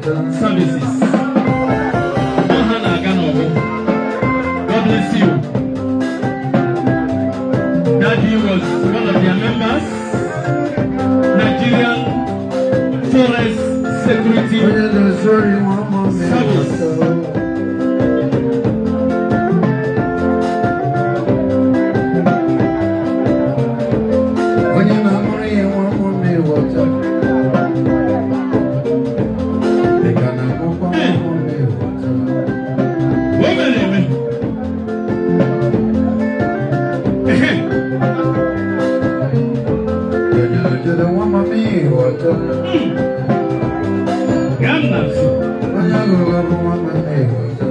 Services. Ọ ha na-aga n'ọgbọ. God bless you. Daddy was one of their members. Nigerian Forest Security Onye na-esori nwa mummy Service. water. Onye na-aṅụrụ ya nwa mummy water. Ị ka na-aṅụkwa nwa mummy water? O mere eme. Ehe. Jere nwa mummy water. Gaa m n'azụ. Onye aghụghọ bụ nwa mummy water.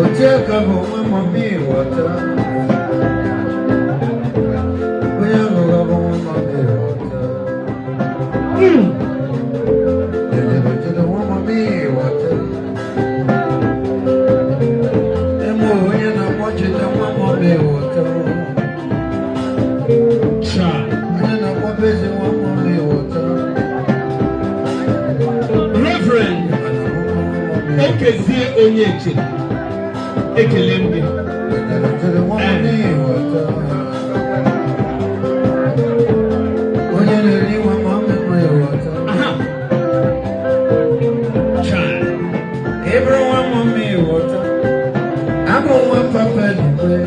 Otiaka bụ nwa mummy water. Onye aghụghọ bụ nwa mummy water. Jere jere nwa mummy water. Eme onye na-akpọchite nwa mummy water. Chai. Onye na-akpọbezi nwa mummy water. Reverend Okezie Onyeche. Ekele m gị. Jere nwa mummy water. Onye na-eri nwa mummy water. Aha. Chai. Ịbụrụ nwa mummy water. Abụ nwa papa eluigwe.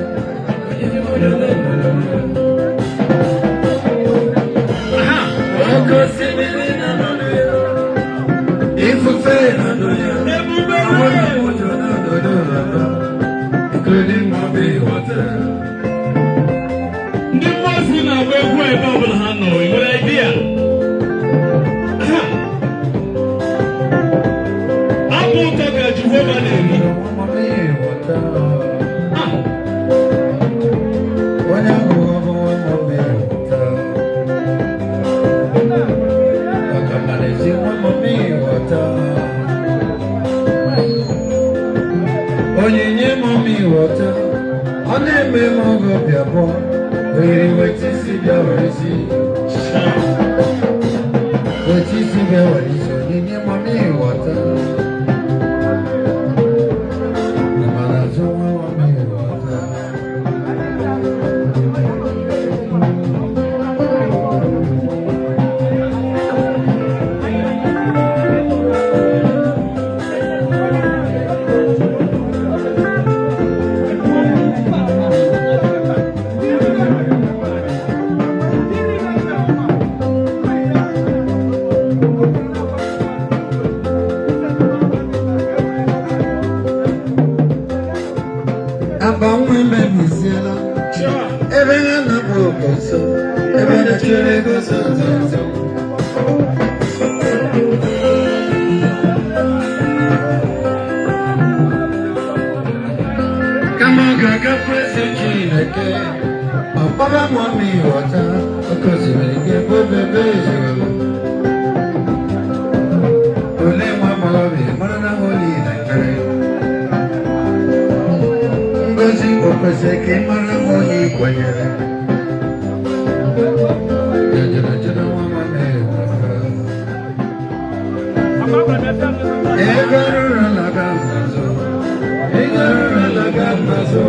Aha. Oke osimiri na-anọdụ ya. Ifufe na-anọ ya. Ebube. Onye ụjọ na-anọdụ ya. Including mummy water. Ndị mmụọ ozi na-agba egwu ebe ọbụla ha nọ. Ị nwere idea? Aha. Abụ ụtọ ka Jehova na-eri. Nwa mummy water. Ah. Onye aghụghọ bụ nwa mummy water. Ọkamalezi nwa mummy water. Onyinye mummy water. Ọ na-eme m oge obi abụọ. Oyiri weta isi bịa were isi. Chai. Weta isi bịa were isi. Onyinye mummy water. Amara azụ nwa mummy water. Akpa nwa emebisiela. Chai. Ebe ha na-akpọ oke nso, ebe na-echere ego so nso nso. Kama ọ ga-agakwa eze Chineke, ọkpọba mummy water, oke osimiri ga-ebe ebe ezuru. Ole nwa agbọghọbịa mara na holy na ekpere. Ngozi, o kwesịrị ka ị mara onye ị kwenyere. Jere jere nwa mummy water. Ego ruru laga mbazụ. Ego ruru laga mbazụ.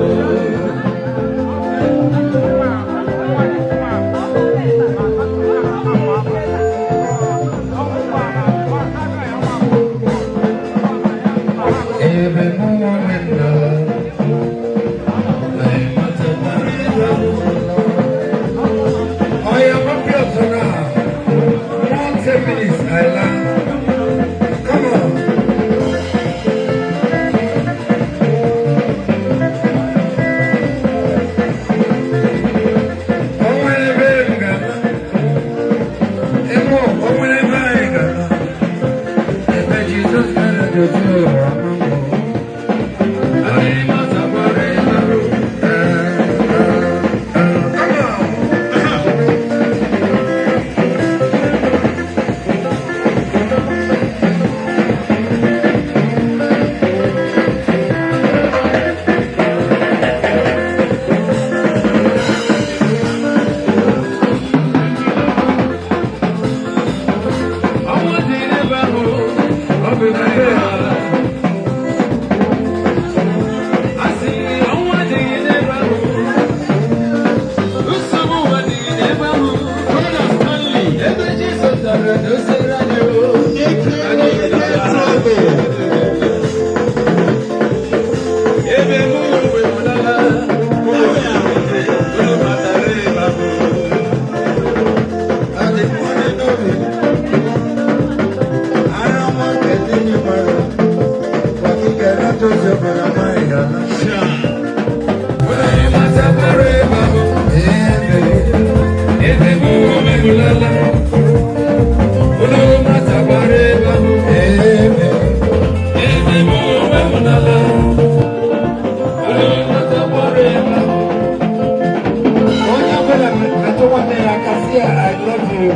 love you.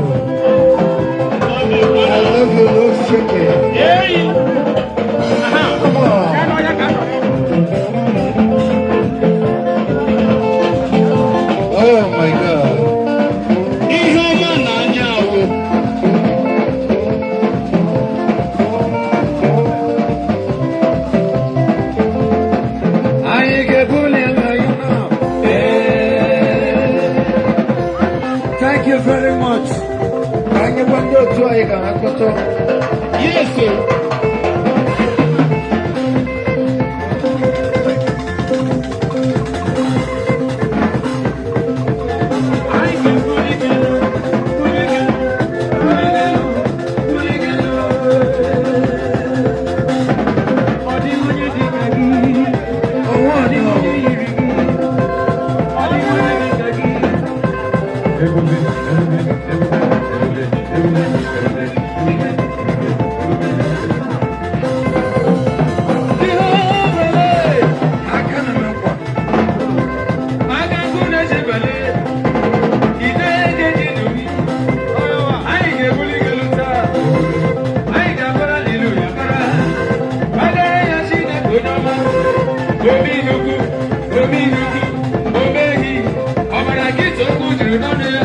I love you, Lord Shaking. Come on. Oh my God. Ihe ọma na-anya awụ. Anyị ga-ebuli elu ya now. Thank you very much. Ka anyị gwa ndị otu anyị ka ha kpọtụ. Yes o. Anyị ga-ebuli gị elu, buli gị elu, buli gị elu, buli gị elu. Ọ dịghị onye dị ka gị. Ọnwa Ọ dịghị ọdị onye yiri gị. Ọ dịghị onye dị ka gị. Ebube, ebube, ebube, ebube, ebube, ebube, ebube, ebube. Jehova, Aka na m nkwa. Agagụ na-echebele, ide ga-eji n'obi. Anyị ga-ebuli gị elu taa. Anyị ga-abara haleluya bara. Gbagara ya Chineke onye ọma. Omi nnukwu, omi nnukwu, omehi. Ọbara nkịtị okwu juru n'ọnụ ya.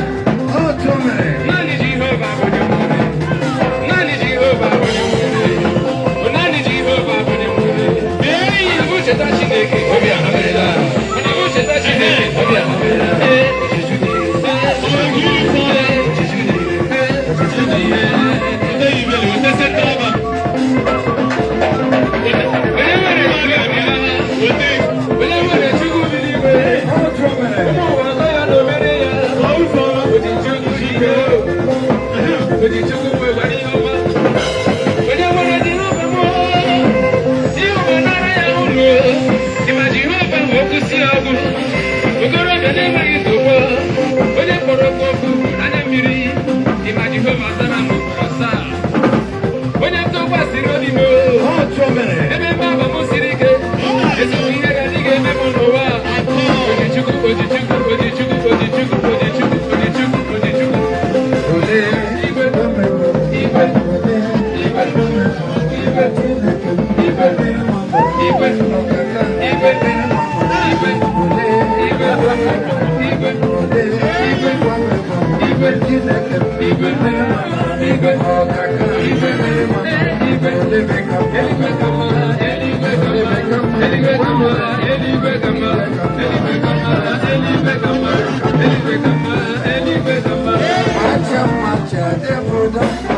Otu o mere. Naanị Jehova bụ onye nwere. Naanị Jehova bụ onye nwere. Naanị Jehova bụ onye nwere. Ee, ọ bụ cheta Chineke, obi amerela. Ọ bụ cheta Chineke, obi amerela. Ee, ee, ee, Onye nwere Chukwu abịala. Onye nwere Chukwu bi n'igwe. Otu o mere. Ụmụ ụwa atọ ya na omere ya. Ojichukwu ike. Ojichukwu nwekwara ihe ọma. Onye nwere Jehova mụ. Jehova nara ya uru. Ịma Jehova ma okwu si ọgwụ. Okorobịa na-enweghị nsogbu. Onye kpọrọ okwu okwu anya mmiri. Ịma Jehova zara m ugboro asaa. Onye ntụkwasịrị obi m. Otu o mere. Ebe mgbaba m siri ike. Ezigbo ihe ga-adị ga-eme m n'ụwa. Ojichukwu, Ojichukwu, Ojichukwu, Ojichukwu, Ojichukwu, Ojichukwu, Ojichukwu. Ole. Igwe, Igwe. igwe, Igwe. Igwe, Igwe. Igwe, Igwe. Igwe, Igwe. Igwe, Igwe. Igwe, Igwe. Igwe, Igwe. Igwe, eluigwe ka mma, eluigwe ka mma, eluigwe ka mma, eluigwe ka mma, eluigwe ka mma, eluigwe ka mma, eluigwe ka mma, eluigwe ka mma. Macha macha, devil.